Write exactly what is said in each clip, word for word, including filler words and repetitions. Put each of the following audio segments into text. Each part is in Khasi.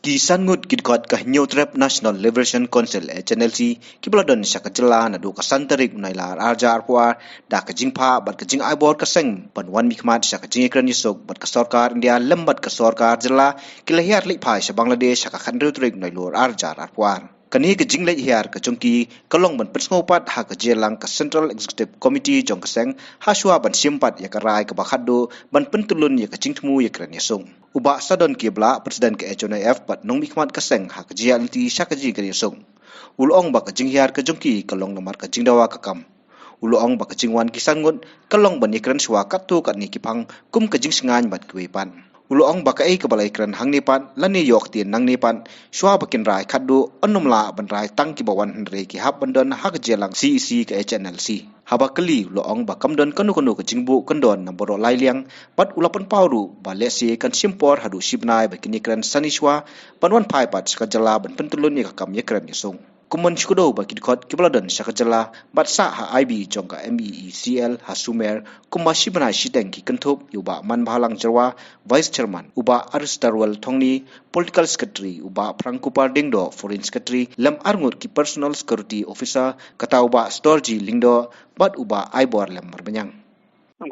Ki san ngut ki dkhot ka Hynñiewtrep National Liberation Council, H N L C, kiba la don sha ka jylla naduh ka san tarik u Nailar ar hajar arphew ar, da ka jingphah bad ka jingai bor ka seng ban wan mihkhmat sha ka jingïakren ïasuk bad ka sorkar India lem bad ka sorkar jylla, ki la hiar leit phai sha Bangladesh ha ka khathynriew tarik u Nailur ar hajar arphew ar. Kane ka jingleit hiar ka jong ki ka long ban pynsngew pat ha ka jingïalang ka Central Executive Committee jong ka seng, ha shuwa ban shim pat ïa ka rai kaba khatduh ban pyntyllun ïa ka jingthmu ïakren ïasuk. U Bah Sadon K Blah, President ka H N I F bad nongmihkhmat ka seng, ha ka jingïaid lynti sha ka jingïakren ïasuk, u la ong ba ka jinghiar ka jong ki ka long namar ka jingdawa ka kam. U la ong ba ka jingwan ki san ngut ka long ban ïakren shuwa katto katne ki phang kum ka jingsngewbha bad kiwei pat. U la ong ba kaei kaba la ïakren hangne pat lane ïoh ktien nangne pat, shuwa ba kin rai khatduh, yn nym lah ban rai tang kiba wan hynrei ki hap ban don ha ka jingïalang C E C ka H N L C. Haba kylli, u la ong ba kam don kano kano ka jingbuh kyndon na baroh lai liang, bad u la pynpaw ruh ba lehse kan shim por haduh shi bnai ba kin ïakren sani shuwa ban wan phai pat sha ka jylla ban pyntyllun ïa ka kam ïakren ïasuk. Kumban shu kdew ba ki dkhot kiba la don sha ka jylla bad sah ha I B jong ka M E E C L ha Sumer, kumba shi bnai shiteng ki kynthup ïa u Bah Manbhalang Jyrwa, Vice Chairman, u Bah Aristarwell Thongni, Political Secretary, u Bah Prangkupar Diengdoh, Foreign Secretary, lem arngut ki Personal Security Officer, kata u Bah Storji Lyngdoh bad u Bah Aibor Lem Marbaniang.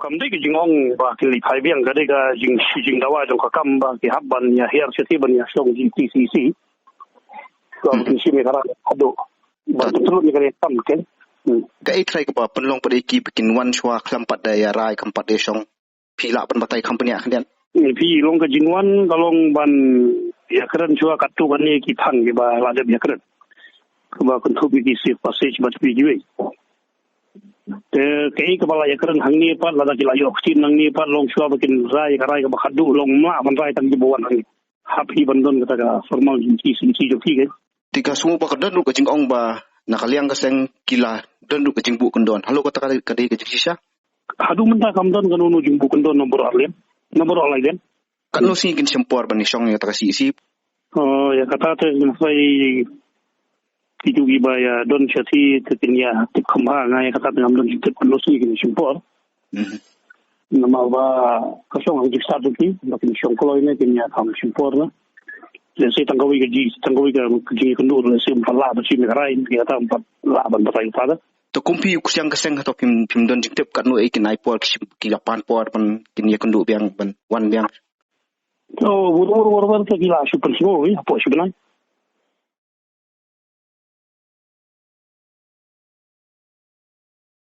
Kam dei ka jingong ba ki leit phai biang, ka dei ka jing, jingdawa jong ka kam ba ki hap ban ïa hiar shatei ban ïa shong jingïaseng C E C. Ka, hmm, ki shim ïa ka rai haduh ban pyntyllun ïa ka kam, okay. Hmm. Kaei trai kaba pynlong pat ïa ki ba kin wan shuwa khlem pat da ïa rai, khlem pat da ïa shong? Phi lah ban batai kham bniah khyndiat? Phi, long ka jingwan ka long ban ïakren shuwa katto katne ki phang kiba la dep ïakren, kaba kynthup ïa ki safe passage bad kiwei kiwei. Te kaei kaba la ïakren hangne pat, lada ki la ïoh ktien nangne pat, long shuwa ba kin rai ka rai kaba khatduh, long mlak ban rai tang kiba wan hangne. Hap hi ban don kata ka formal jingki singki jong ki, kan. Te ka sngew ba ka don ruh ka jingong ba na ka liang ka seng ki la don ruh ka jingbuh kyndon. Halor kata ka dei, ka dei ka jingshisha? Haduh mynta kam don kano kano jingbuh kyndon na baroh arliang, na baroh lai liang. Katno sngi kin shim por ban ïa shong ïa kata ka C E C? Oh, ïa kata te ngi sa ïa, ki ju ki ba ïa don shatei te kin ïa tip kham bha, nga ïa kata te ngam don jingtip katno sngi kin shim por. Mhm. Namar ba ka shong hangta ki stad ki, ba kin shong kloi ne kin ïa kham shim por ne. Lehse tang kawei ka ji, tang kawei ka, ka jingkynduh, lehse ym pat lah ban shim ïa ka rai, ïa kata ym pat lah ban batai ïa kata. To kum phi u ksiang ka seng, hato phim, phim don jingtip katno eh kin ai por, ki shim, ki la pan por ban kin ïa kynduh biang ban wan biang? To, wor, wor, wor, wor, to ki la shu pynsngew, eh, hapoh shi bnai.